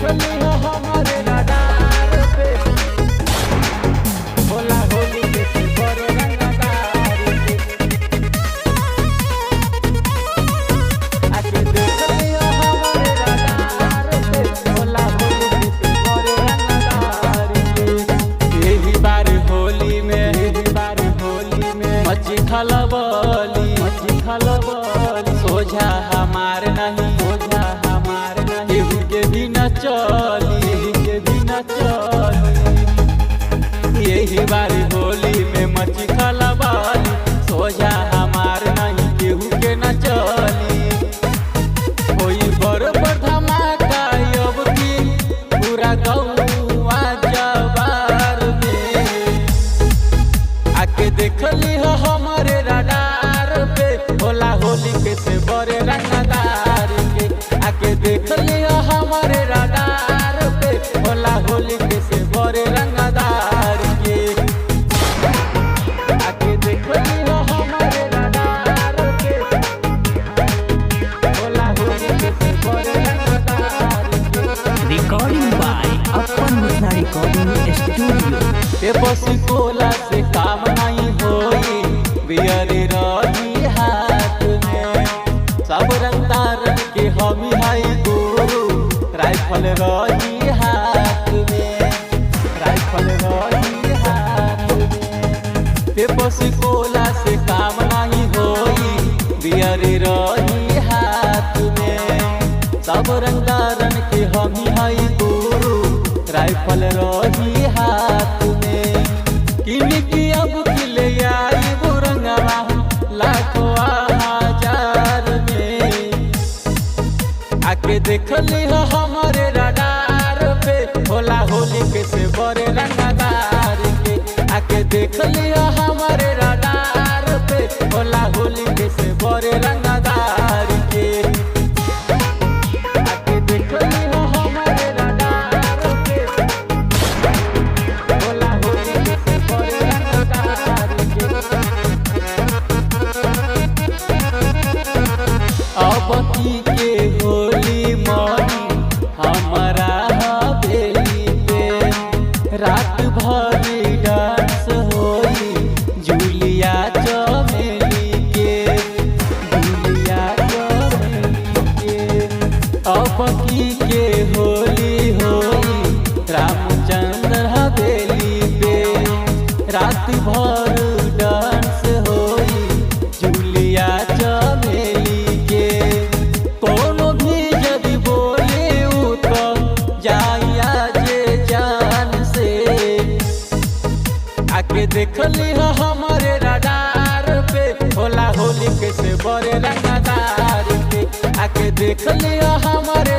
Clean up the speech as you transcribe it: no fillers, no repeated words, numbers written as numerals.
लिहो हमारे रडार पे, होला होली के से बड़े रंगदार के। आके देख लिहो हमारे रडार पे, होला होली के से बड़े रंगदार के। एही बार होली में, एही बार होली में मची खलबली, मची खलबली। सोझा हमार नहीं, सोझा हमार नहीं, केहू के भी न चली, केहू के भी न चली। यही बार होली में मची खलबली, सोझा हमार नहीं, केहू के न चली। होई बड़ धमाका अब की पूरा गौआ जवार में। आके देख लिहो हमारे रडार पे, होला होली के से बड़े रंगदार के। आके देख लिहो हमारे रडार पे, होला होली के से बड़े रंगदार के। आके देख लिहो हमारे रडार पे, होला होली के से बड़े रंगदार के। Recording by Appan Mithla Recording Studio. Pepsi Cola से काम नहीं होई, बियर रही हाथ में। सब रंगदार के हम हई गुरु, राइफल रही हाथ में, राइफल रही हाथ में। पेपसी कोला से काम नहीं होई, बियर रही हाथ में। सब रंगदारन के हम हई गुरु, राइफल रही हाथ में। किन की अब किले आई बुरंगवा लाखों हजार में। आके देख लिहो हमारे रडार पे, होला होली के से बड़े रंगदार के। आके देख लिहो हमारे रडार पे, होला होली के से बड़े रंगदार के। आके देख लिहो हमारे रडार पे, होला होली के से बड़े रंगदार के। अब की के होली मनी हमारा हवेली पे, रात भर डांस होई जूलिया चमेली के, जूलिया चमेली के। अब की के होली होई रामचंद्र हवेली पे, रात भर डांस होई जूलिया चमेली के। कोनो भी यदि बोले उ तो जाइया जे जान से। आके देख लिहो हमारे रडार पे, होला होली के से बड़े रंगदार के। आके देख लिहो हमारे